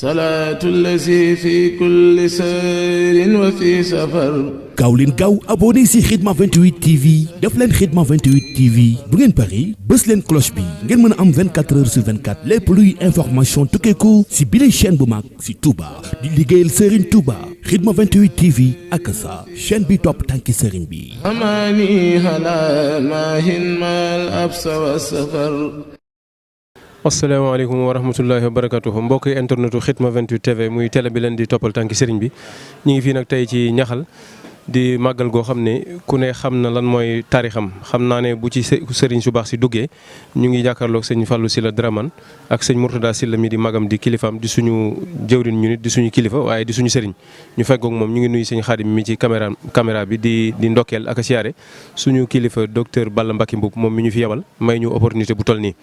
salaatu lazi fi kulli sayrin wa fi safar. gaaw leen gaaw abonné si Khidma 28 TV def leen Khidma 28 TV bu ngeen pari bës leen cloche bi ngeen mën a am 24 heures sur 24 lépp luy information tukkeeku si bile chaîne bu mag si Touba di liggéeyal Serigne Touba Khidma 28 TV ak sa chaîne bi topp tànki Serigne bi. amaani ala maahin maal absa wa safar. asalaamaaleykum wa rahmatullahi wa barakatuhu mbokk internetu Khidma 28 TV muy télé bi leen di toppal tànki sëriñ bi ñu ngi fii nag tey ci ñaxal di màggal goo xam ne ku ne xam na lan mooy taarixam xam naa ne bu ci sëriñ su baax si duggee ñu ngi jàkkaarloog sëñ Fallou Sylla Dramane ak sëñ Mourtada Sylla mi di magam di kilifaam di suñu jëwrin ñu nit di suñu kilifa waaye di suñu sëriñ ñu feggoog moom ñu ngi nuyu sëñ Xaadim mi ci caméra bi di ndokkeel ak a siyaare suñu kilifa docteur Balla Mbacké Mboup moom mi ñu fi yebal may ñu opportunité bu toll nii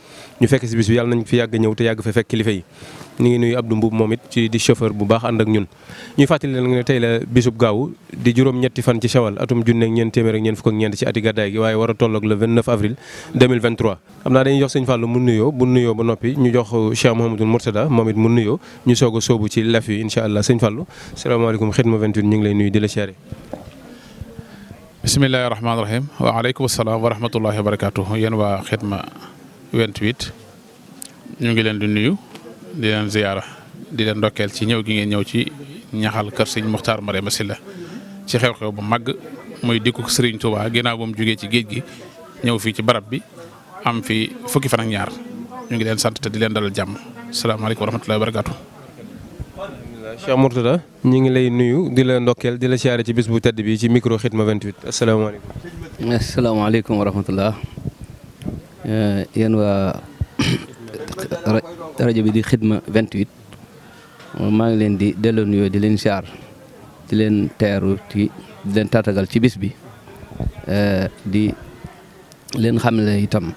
ñu fekk si bis bi yàlla nañ fi yàgg ñëw te yàgg fa fekk kilifa yi ñu ngi nuyu Abdou Mboup moom it ci di chauffeur bu baax ànd ak ñun ñuy fàttali leen ne tey la bisub gaawu di juróom-ñetti fan ci Shawal atum junne ak ñeent téeméer ak ñeent fukk ak ñeent ci ati gàddaay gi waaye war a tolloog le 29 avril 2023 xam naa dañuy jox sëñ Fallou mu nuyoo bu nuyoo ba noppi ñu jox Cheikh Mouhamadou Mourtada moom it mu nuyoo ñu soog a sóobu ci lef yi incha allah sëñ Fallou salaamaaleykum Khidma 28 ñu ngi lay nuyu di la siyaare. bismillahi rahmaani rahim waaleykum salaam wa rahmatullahi wa barakaatu yéen waa Khidma 28 ñu ngi leen di nuyu di leen ziyaara di leen ndokkeel ci ñëw gi ngeen ñëw ci ñaxal kër sëñ Muxtaar Mariama Sylla ci xew-xew bu mag muy dikku Sëriñ Tuubaa ginnaaw ba mu jógee ci géej gi ñëw fii ci barab bi am fi fukki fan ak ñaar ñu ngi leen sant te di leen dalal jàmm salaamaaleykum wa rahmatullahi wa barakaatu. Cheikh Mourtada ñu ngi lay nuyu di la ndokkeel di la siyaare ci bis bu tedd bi ci micro Khidma 28 asalaamaaleykum. asalaamaaleykum wa rahmatullah yéen waa rajo bi di Khidma 28 maa ngi leen di delloo nuyoo di leen siyaar di leen teeru di leen tatagal ci bis bi di leen xam ne itam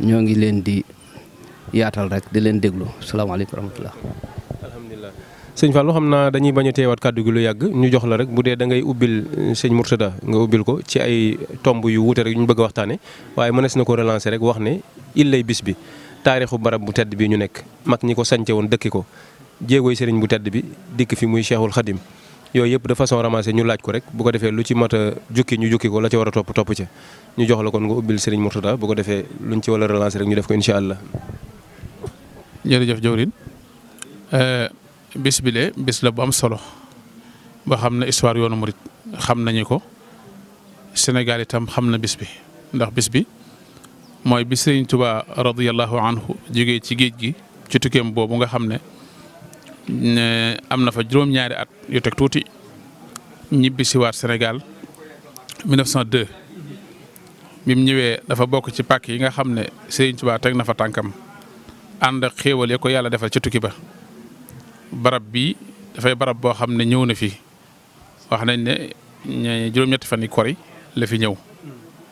ñoo ngi leen di yaatal rek di leen déglu salaamaaleykum wa rahmatullah. alhamdulilah sëñ Fallou xam naa dañuy bañ a teewaat kàddu gi lu yàgg ñu jox la rek bu dee da ngay ubbil sëñ Mourtada nga ubbil ko ci ay tomb yu wuute rek yu ñu bëgg a waxtaane waaye mënees na ko relancer rek wax ne illay bis bi taarixu barab bu tedd bi ñu nekk mag ñi ko sance woon dëkki ko jéegooy sëriñ bu tedd bi dikk fi muy Cheikhul Khadim yooyu yëpp de façon ramassé ñu laaj ko rek bu ko defee lu ci mat a jukki ñu jukki ko la ci war a topp ca ñu jox la kon nga ubbil sëriñ Mourtada bu ko defee luñ ci war a relancer rek ñu def ko incha allah. jërëjëf jawrin bis bi de bis la bu am solo ba xam ne histoire yoonu murit xam nañu ko Sénégal itam xam na bis bi ndax bis bi mooy bi Sëriñ Tuubaa radiyallahu anhu jógee ci géej gi ci tukkeem boobu nga xam ne am na fa juróom-ñaari at yu teg tuuti ñibbi si waat Sénégal 1902 bi mu ñëwee dafa bokk ci pàkk yi nga xam ne Sëriñ Tuubaa teg na fa tànkam ànd ak xéewal ya ko yàlla defal ci tukki ba barab bi dafay barab boo xam ne ñëw na fi wax nañ ne juróom-ñetti fan yi kori la fi ñëw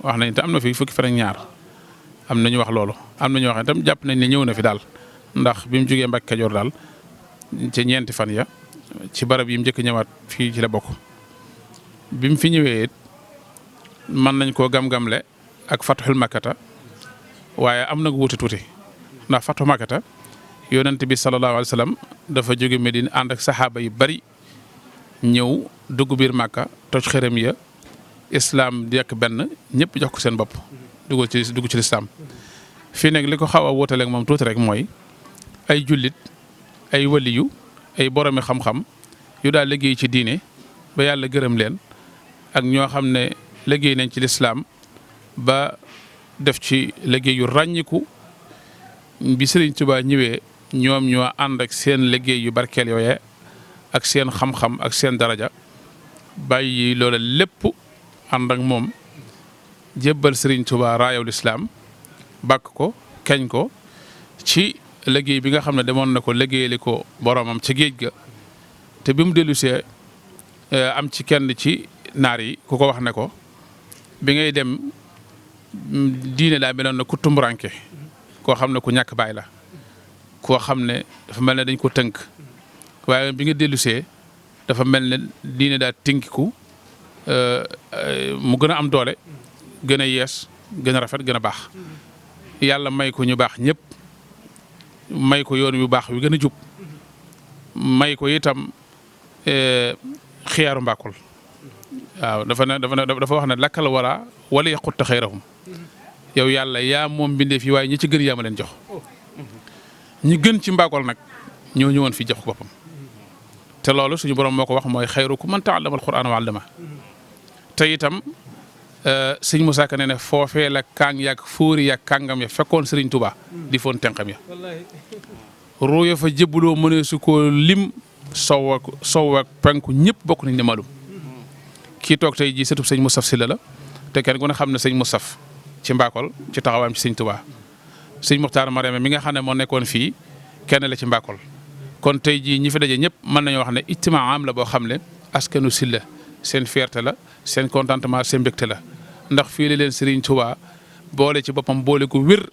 wax nañ te am na fi fukki fan ak ñaar am na ñu wax loolu am na ñu wax itam jàpp nañ ne ñëw na fi daal ndax bi mu jógee Mbàkke Kajoor daal ci ñeenti fan ya ci barab yi mu njëkk ñëwaat fii ci la bokk bi mu fi ñëwee it mën nañ koo gam-gamle ak Fatxul Makkata waaye am na wuute tuuti ndax Fatxu Makkata yonent bi sallallahu alayhi wa sallam dafa jóge Medine ànd ak saxaaba yu bari ñëw dugg biir Makka toj xërëm ya islam di yekk benn ñëpp jox ko seen bopp dugg ci lislaam fii nag li ko xaw a wóotaleeg moom tuuti rek mooy ay jullit ay waliyu ay boromi xam-xam yu daal liggéey ci diine ba yàlla gërëm leen ak ñoo xam ne liggéey nañ ci lislaam ba def ci liggéey yu ràññiku bi Sëriñ Tuubaa ñëwee ñoom ñoo ànd ak seen liggéey yu barkeel yooye ak seen xam-xam ak seen daraja bàyyi loola lépp ànd ak moom jébbal Sëriñ Tuubaa raayaw lislaam bàkk ko keñ ko ci liggéey bi nga xam ne demoon na ko liggéeyali ko boromam ci géej ga te bi mu dellusee am ci kenn ci naar yi ku ko wax ne ko bi ngay dem diine daa meloon na ku tumburanke koo xam ne ku ñàkk baay la koo xam ne dafa mel ne dañ ko tënk waaye bi nga dellusee dafa mel ne diine daa tënkiku mu gën a am doole gën a yees gën a rafet gën a baax yàlla may ko ñu baax ñëpp may ko yoon yu baax wi gën a jub may ko itam xiyaaru mbàkkul waaw dafa wax ne lakkal wala yaqutta xayrahum yow yàlla yaa moom bindee fii waaye ñi ci gën yaa ma leen jox ñi gën ci mbàkkul nag ñoo ñëwoon fi jox ko boppam te loolu suñu borom moo ko wax mooy xayrukum man ta'allama al-qur'ana wa 'allama te itam sëñ Moussa Ka nee ne foofee la kaang yàgg fóori yàgg kàngam ya fekkoon Serigne Touba di foon tenqam ya ruuya fa jébbaloo mënee su ko lim sow ak penku ñëpp bokk nañ ne malum kii toog tey jii sëtub sëñ Moustapha Sylla la te kenn ku ne xam ne sëñ Moustapha ci Mbakol ci taxawaam ci sëñ Touba sëñ Muxtaar Marème mi nga xam ne moo nekkoon fii kenn la ci Mbakol kon tey jii ñi fi daje ñëpp mën nañoo wax ne ijtimaa am la boo xam ne askanu Sylla seen fierté la seen contentement seen mbégte la ndax fii la leen Serigne Touba boole ci boppam boole ko wér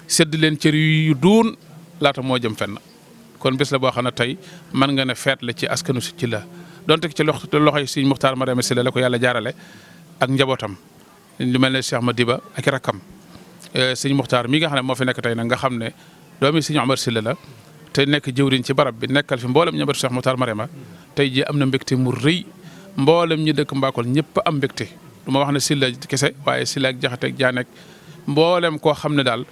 sedd leen cër yu duun laata moo jëm fenn kon bés la boo xam ne tey mën nga ne feet la ci askanu ci la donte ci loxoy Serigne Muxtaar Marème Sylla la ko yàlla jaarale ak njabootam lu mel ne Cheikh Madiba ak i rakkam Serigne Muxtaar mi nga xam ne moo fi nekk tey nag nga xam ne doomi Serigne Omar Sylla la te nekk jëwriñ ci barab bi nekkal fi mboolem ñabatu Cheikh Muxtaar Marème tey ji am na mbégte mu rëy mboolem ñi dëkk Mbakol ñëpp am mbégte du ma wax ne Sylla kese waaye Sylla ak Jaxate ak Jaanek mboolem koo xam ne daal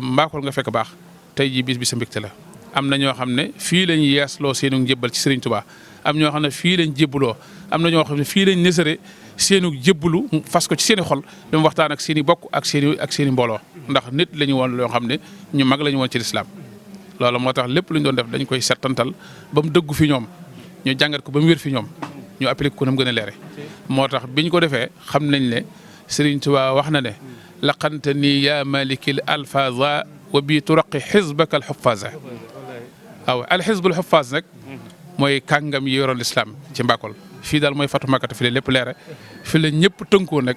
Mbakol nga fekk baax tey jii bis bi sa mbégte la. am na ñoo xam ne fii lañ yeesloo seenu njébbal ci Serigne Touba am ñoo xam ne fii lañ jébbaloo am na ñoo xam ne fii lañ nësëre seenu jébbalu fas ko ci seen i xol dama waxtaan ak seen i bokk ak seen i mbooloo ndax nit la ñu woon loo xam ne ñu mag la ñu woon ci lislaam loolu moo tax lépp lu ñu doon def dañ koy settantal ba mu dëggu fi ñoom ñu jàngat ko ba mu wér fi ñoom ñu appliqué ko nam gën a leere moo tax biñ ko defee xam nañ ne Serigne Touba wax na ne laqante nii yaa malikil alfaza wa bii turaqi xizbaka alxufaza waaw alxizbul xufaaz nag mooy kàngam yi yoroon lislaam ci Mbakol fii daal mooy fatu makkata fi la lépp leere fi la ñëpp tënkoo nag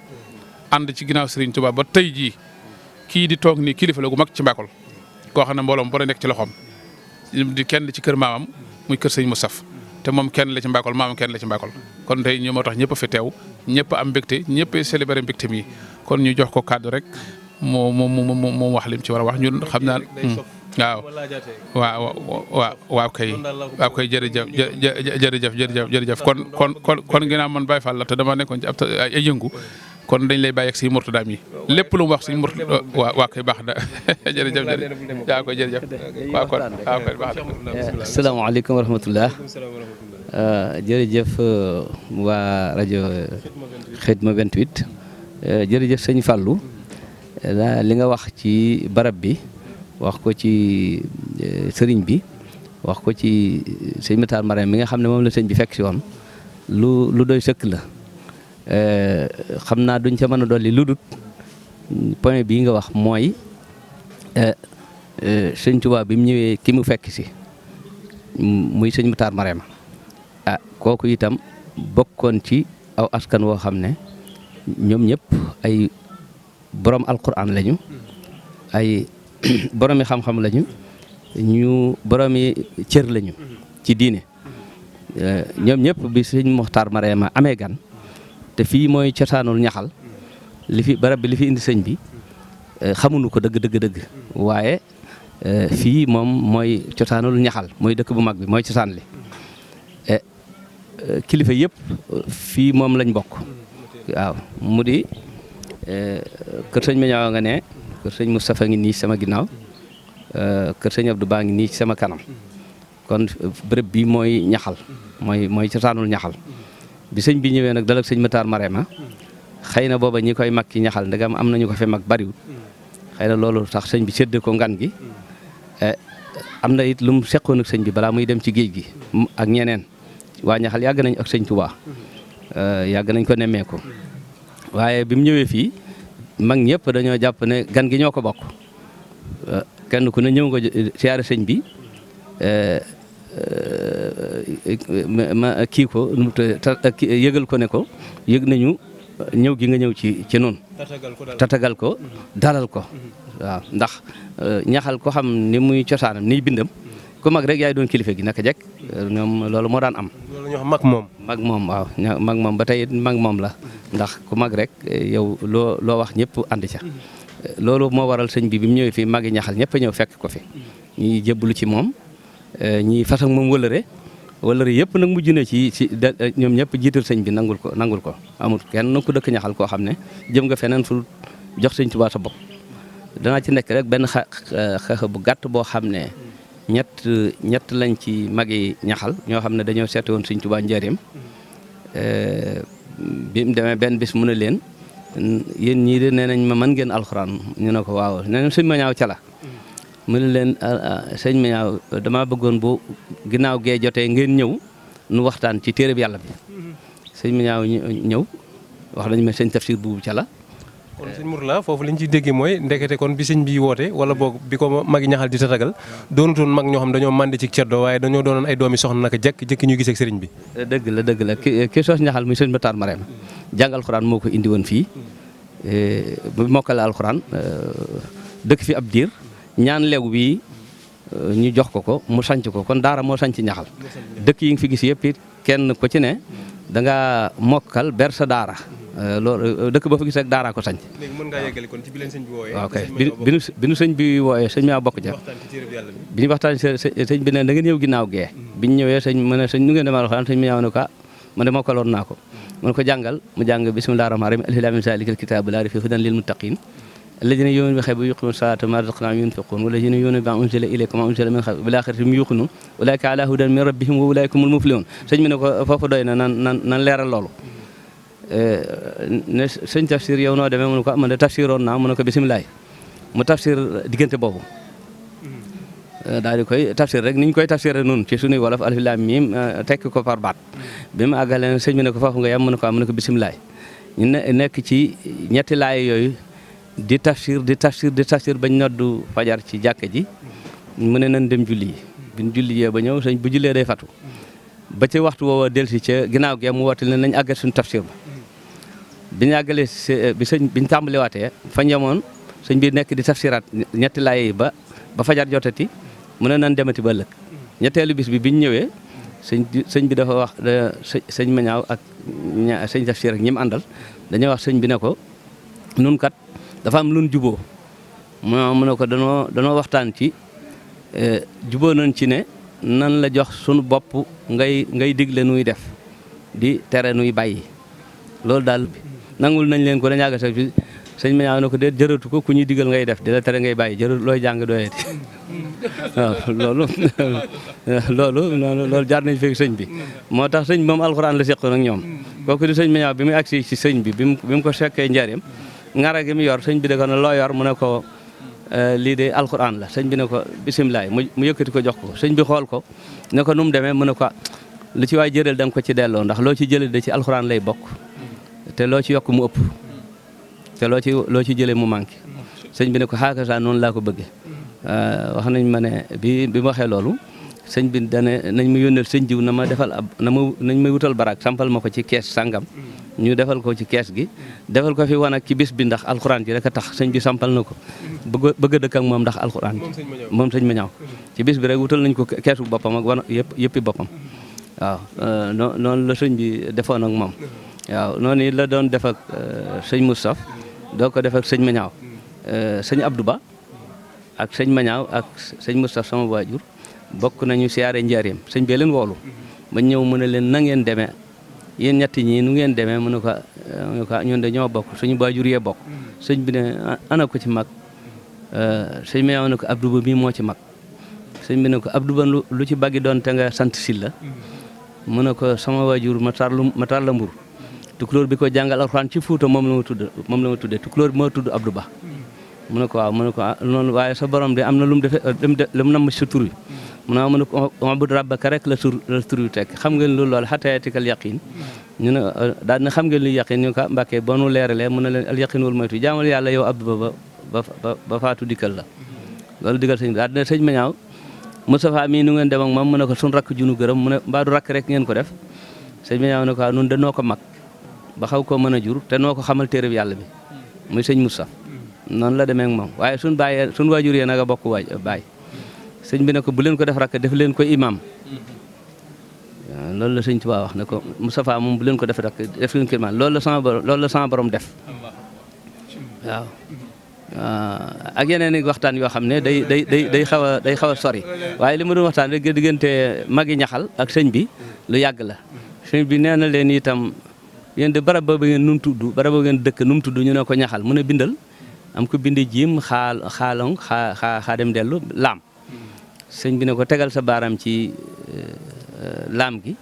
ànd ci ginnaaw Serigne Touba ba tey jii kii di toog nii kilifa la gu mag ci Mbakol koo xam ne mbooloom boo nekk ci loxoom di kenn ci kër maamam muy kër sëñ Moustapha te moom kenn la ci Mbakol maamam kenn la ci Mbakol kon tey ñoo moo tax ñëpp a fi teew ñëpp am mbégte ñëpp a célébré mbégte mi kon ñu jox ko kàddu rek moo wax lim ci war a wax ñun xam naa waaw kay jërëjëf kon ginnaaw man Baye Fall la te dama nekkoon ci ab ay yëngu kon dañ lay bàyyi ak si Mourtada mi lépp lu mu wax si Mourtada waaw kay baax na jërëjëf yaa koy jërëjëf waaw kay baax na. asalaamaaleykum wa rahmatulah. jërëjëf waa rajo Khidma 28 jërëjëf sëñ Fallou li nga wax ci barab bi wax ko ci sëriñ bi wax ko ci sëñ Muxtaar Marème mi nga xam ne moom la sëñ bi fekk si woon lu doy sëkk la xam naa duñ ca mën a dolli lu dut point bii nga wax mooy sëñ Tuubaa bi mu ñëwee ki mu fekk si muy sëñ Muxtaar Marème kooku itam bokkoon ci aw askan woo xam ne ñoom ñëpp ay borom alquran lañu ay boromi xam-xam lañu ñu boromi cër lañu ci diine ñoom ñëpp bi sëñ Muxtaar Marème amee gan te fii mooy cosaanul ñaxal barab bi li fi indi sëñ bi xamuñu ko dëgg waaye fii moom mooy cosaanul ñaxal mooy dëkk bu mag bi mooy cosaan li kilifa yëpp fii moom lañ bokk waaw mu di kër sëñ Mañaaw nga ne kër sëñ Moustapha ngi nii sama ginnaaw kër sëñ Abdou Ba ngi nii ci sama kanam kon bërëb bi mooy ñaxal mooy cosaanul ñaxal bi sëñ bi ñëwee nag dalak sëñ Muxtaar Marème xëy na booba ñi koy mag ci ñaxal ndegam am nañu ko fi mag bariwul xëy na loolu tax sëñ bi séddee ko ngan gi am na it lu mu seqoon ak sëñ bi balaa muy dem ci géej gi ak ñeneen waa ñaxal yàgg nañ ak sëñ Touba yàgg nañ ko nemmeeku waaye bi mu ñëwee fii mag ñëpp dañoo jàpp ne gan gi ñoo ko bokk kenn ku ne ñëw nga siyaare sëñ bi ma kii ko yëgal ko ne ko yëg nañu ñëw gi nga ñëw ci noonu tatagal ko dalal ko waaw ndax ñaxal ko xam ni muy cosaanam ni bindam ku mag rek yaay doon kilifa gi naka jekk ñoom loolu moo daan am. loolu ñu wax mag moom. waaw mag moom ba tey mag moom la ndax ku mag rek yow loo wax ñëpp ànd ca loolu moo waral sëñ bi mu ñëwee fii magi ñaxal ñëpp a ñëw fekk ko fi ñuy jébbalu ci moom ñi fas ak moom wëllëre yëpp nag mujj na ci ñoom ñëpp jiital sëñ bi nangul ko amul kenn ku dëkk ñaxal koo xam ne jëm nga feneen fu jox sëñ Tuubaa sa bopp. danaa ci nekk rek benn xeex bu gàtt boo xam ne ñett lañ ci magi ñaxal ñoo xam ne dañoo seete woon sëñ Tuubaa njaareem bi mu demee benn bis mu ne leen yéen ñii de nee nañ ma mën ngeen alxuraan ñu ne ko waaw nee nañ sëñ ma ñaaw ca la mu ne leen sëñ ma ñaaw dama bëggoon bu ginnaaw gee jotee ngeen ñëw nu waxtaan ci téereb yàlla bi sëñ ma ñaaw ñëw wax nañu ma sëñ tafsir buubu ca la. kon sëñ Mourala foofu li ñu ciy déggee mooy ndekete kon bi sëñ bi woote wala boog bi ko magi ñaxal di tatagal doonutoon mag ñoo xam dañoo màndi ci ceddo waaye dañoo doonoon ay doomi soxna naka jekk ñuy gisee ak sëriñ bi. dëgg la ki soos ñaxal muy sëñ Matar Marème jàng alxuraan moo ko indi woon fii bu mokkale alxuraan dëkk fi ab diir ñaan lew bii ñu jox ko mu sanc ko kon daara moo sanc ñaxal dëkk yi nga fi gis yëpp it kenn ko ci ne da nga mokkal ber sa daara loolu dëkk ba fa gis rek daaraa ko sanc. léegi mën ngaa yeggali kon ci bi leen sëñ bi wooyee. waaw kay bi nu sëñ bi wooyee sëñ maa bokk ja bi ñu waxtaan sëñ bi ne da ngeen ñëw ginnaaw gee bi ñu ñëwee sëñ mu ne sëñ nu ngeen demal alxuraan sëñ mi ñaaw ne ko man de mokkaloon naa ko mu ko jàngal mu jàng bismillaahi rahmaani rahiim alif laam miim zaalikal kitaabu laa rayba fiihi hudan lil muttaqiin allaziina yu'minuuna bil ghaybi wa yuqiimuuna salaata wa mimmaa razaqnaahum yunfiquun wallaziina yu'minuuna bimaa unzila ilayka wa maa unzila min qablika wal aaxirati hum yuuqinuun ulaa'ika alaa hudan min rabbihim wa ulaa'ika humul muflihuun sëñ bi ne ko foofu doy na nan leeral loolu ne sëñ tafsir yow noo demee mu ne ko man de tafsiroon naa mu ne ko bisimilah mu tafsir diggante boobu daal di koy tafsir rek ni ñu koy tafsiree noonu ci suñuy wolof alif laam miim tekk ko par baat bi mu àggalee sëñ bi ne ko foofu nga yem mu ne ko am mu ne ko bisimilah ñu nekk ci ñetti laay yooyu di tafsir bañ noddu fajar ci jàkka ji mu ne nan dem julli yi bi ñu julli yee ba ñëw sëñ bu jullee day fatu ba ci waxtu woowa delsi ca ginnaaw gi mu woote ne nañ àggal suñu tafsir ba bi ñu àggalee bi ñu tàmbaliwaatee fa ñamoon sëñ bi nekk di tafsiraat ñetti laay yi ba fajar jotati mu ne nan demati ba ëllëg ñetteelu bis bi biñ ñëwee sëñ bi dafa wax sëñ Mañaaw ak sëñ tafsir ak ñi mu àndal dañoo wax sëñ bi ne ko nun kat dafa am lu nu juboo mu ne ko danoo waxtaan ci juboo nañ ci ne nan la jox sunu bopp ngay digle nuy def di tere nuy bàyyi loolu daal nangul nañ leen ko dañu àgg sax fi sëñ ma ñaaw na ko déet jërëtu ko ku ñuy digal ngay def di la tere ngay bàyyi jërët looy jàng doyati waaw loolu jaar nañ fekk sëñ bi moo tax sëñ moom alxuraan la seqoon ak ñoom kooku di sëñ ma ñaaw bi muy agsi ci sëñ bi mu ko fekkee njaareem ngara gi mu yor sëñ bi de ko ne loo yor mu ne ko lii de alxuraan la sëñ bi ne ko bisimilah mu yëkkati ko jox ko sëñ bi xool ko ne ko nu mu demee mu ne ko lu ci waay jëral da nga ko ci delloo ndax loo ci jëlee de ci alxuraan lay bokk te loo ci yokk mu ëpp te loo ci jëlee mu manqué sëñ bi ne ko xaakasa noonu laa ko bëggee wax nañ ma ne bi ma waxee loolu sëñ bi dane nañ ma yónneel sëñ jiw na ma defal nañ may wutal barak sampal ma ko ci kees sàngam ñu defal ko ci kees gi defal ko fi wan ak ci bis bi ndax alxuraan ji rek a tax sëñ bi sampal na ko bëgg a dëkk ak moom ndax alxuraan ji moom sëñ ma ñaaw ci bis bi rek wutal nañ ko keesu boppam ak wan yëppi boppam waaw noonu la sëñ bi defoon ak moom waaw noonu it la doon def ak sëñ Moustapha doo ko def ak sëñ ma ñaaw sëñ Abdou Ba ak sëñ ma ñaaw ak sëñ Moustapha sama waajur bokk nañu siyaare njaareem sëñ bee leen woolu ba ñëw mu ne leen na ngeen demee yéen ñetti ñii nu ngeen demee mu ne ko ñun de ñoo bokk suñu waajur yee bokk sëñ bi ne ana ko ci mag sëñ ma ñaaw ne ko Abdou Ba mii moo ci mag sëñ bi ne ko Abdou Ba lu ci baggi doon te nga sant Silla mu ne ko sama waajur ma tar la mbur tukulóor bi ko jàngal alxuraan ci Fuuta moom la ma tudde tukulóor bi moo tudd Abdou Ba mu ne ko waaw mu ne ko noonu waaye sa borom de am na lu mu defee lu mu namm si sa tur wi mu ne ko ubud rabbaka rek la tur wi tekk xam ngeen loolu xataa yaatikal yaqiin ñu ne daal ne xam ngeen li yaqiin ñu ko Mbàkke boo nu leeralee mu ne leen al yaqiin wal moytu jaamal yàlla yow Abdou ba faatu dikkal la loolu dikkal sëñ bi daal ne sëñ ma ñaaw Moustapha mii nu ngeen dem ak moom mu ne ko suñ rakk junu gërëm mu ne mbaa du rakk rek ngeen ko def sëñ ma ñaaw ne ko nun de noo ko mag ba xaw koo mën a jur te noo ko xamal téereb yàlla bi muy sëñ Moustapha noonu la demee ak moom waaye suñ waajur yee nag a bokk baay sëñ bi ne ko bu leen ko def rakk def leen ko imam loolu la sëñ Tuubaa wax ne ko Moustapha moom bu leen ko def rakk def leen ko imam loolu la sama borom def waaw ak yeneen i waxtaan yoo xam ne day xaw a sori waaye li ma doon waxtaan rek diggante magi ñaxal ak sëñ bi lu yàgg la sëñ bi nee na leen itam yéen de barab boobu ngeen nu mu tudd barab boobu ngeen dëkk nu mu tudd ñu ne ko ñaxal mun a bindal am ko bindi jiim xaalong xaa dem dellu laam sëñ bi ne ko tegal sa baaraam ci laam gi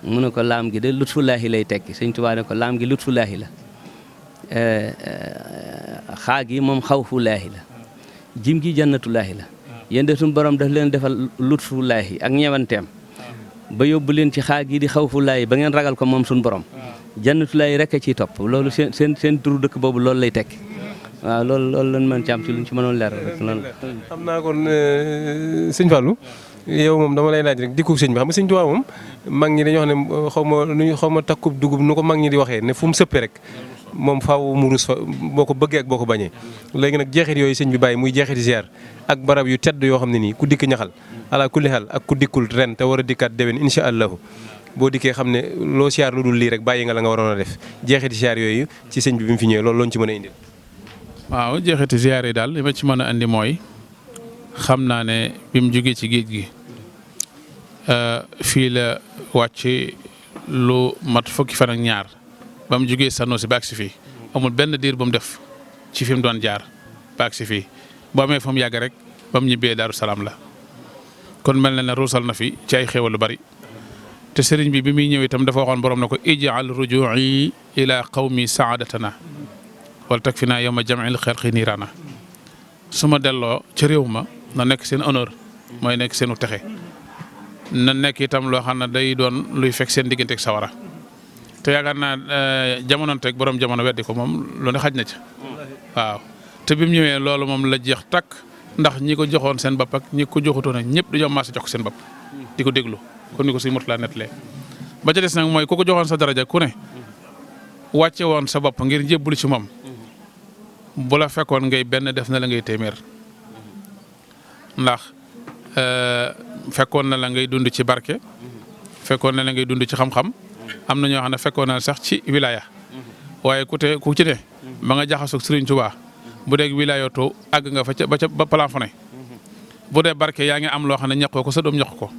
mu ne ko laam gi de lutfulaahi lay tekki sëñ Tuubaa ne ko laam gi lutfulaahi la xaa gi moom xawfulaahi la jim gi jannatulaahi la yéen de suñu borom daf leen defal lutfulaahi ak ñewanteem ba yóbbu leen ci xaa gi di xawfulaahi ba ngeen ragal ko moom suñu borom jannatulaahi rek a ciy topp loolu seen turu dëkk boobu loolu lay tekki waaw loolu lañ mën ci am ci luñ ci mënoon leer rek noonu la. xam naa kon sëñ Fallou yow moom dama lay laaj rek dikku sëñ bi xam nga sëñ Tuubaa moom mag ñi dañoo xam ne xaw ma takkub dugub nu ko mag ñi di waxee ne fu mu sëppee rek moom faaw mu rus fa boo ko bëggee ak boo ko bañee léegi nag jeexit yooyu sëñ bi bàyyi muy jeexiti ziar ak barab yu tedd yoo xam ne nii ku dikk ñaxal ala kulli xaal ak ku dikkul ren te war a dikkaat déwén incha allahu boo dikkee xam ne loo ziar lu dul lii rek bàyyi nga la nga waroon a def jeexiti ziar yooyu ci sëñ bi mu fi ñëwee loolu looñu ci mën a indil. waaw jeexiti ziar yi daal li ma ci mën a andi mooy xam naa ne bi mu jógee ci géej gi fii la wàcc lu mat fukki fan ak ñaar ba mu jógee Sanosi ba agsi fii amul benn diir bu mu def ci fi mu doon jaar ba agsi fii boo amee fa mu yàgg rek ba mu ñibbee Daaru Salaam la kon mel na ne ruusal na fi ci ay xéwal lu bari te sëriñ bi muy ñëw itam dafa waxoon borom na ko ij'al ruju'i ila qawmi saadatana wala tag fi naa yow ma jam'il xalqi niiraana su ma delloo ca réew ma na nekk seen honneur mooy nekk seenu texe na nekk itam loo xam ne day doon luy fekk seen diggante ak sawara te yaakaar naa jamonoonteeg borom jamono weddi ko moom lu ne xaj na ca waaw te bi mu ñëwee loolu moom la jeex takk ndax ñi ko joxoon seen bopp ak ñi ko joxutoon ak ñëpp dañoo maase jox ko seen bopp di ko déglu kon ni ko si Murtala nettalee ba ca des nag mooy ku ko joxoon sa daraja ku ne wàcce woon sa bopp ngir jébbalu ci moom bu la fekkoon ngay benn def na la ngay téeméer ndax fekkoon na la ngay dund ci barke fekkoon na la ngay dund ci xam-xam am na ñoo xam ne fekkoon na sax ci wilaya waaye ku ci ne ba nga jaxasoog Sëriñ Tuubaa bu dee wilayatu àgg nga fa ca ba plafonné bu dee barke yaa ngi am loo xam ne ñaqoo ko sa doom ñaq ko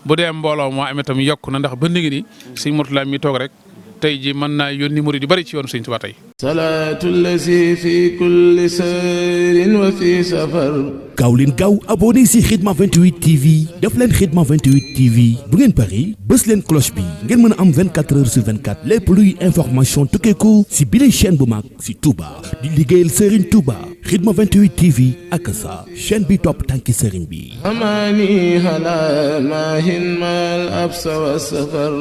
bu dee mbooloo moo am itam yokk na ndax ba léegi nii Sëriñ Murtala mi toog rek tey ji mën naa yónni murid yu bari ci yoonu Sëriñ Tuubaa tey. salaatu lazi fi kulli sayrin wa fi safar. gaaw leen gaaw abonné si Khidma 28 TV def leen Khidma 28 TV bu ngeen pari bës leen cloche bi ngeen mën a am 24 heures sur 24 lépp luy information tukkeeku si bile chaîne bu mag si Touba di liggéeyal Serigne Touba Khidma 28 TV ak sa chaîne bi topp tànki Serigne bi. amaani ala maahin mal absa wa safar.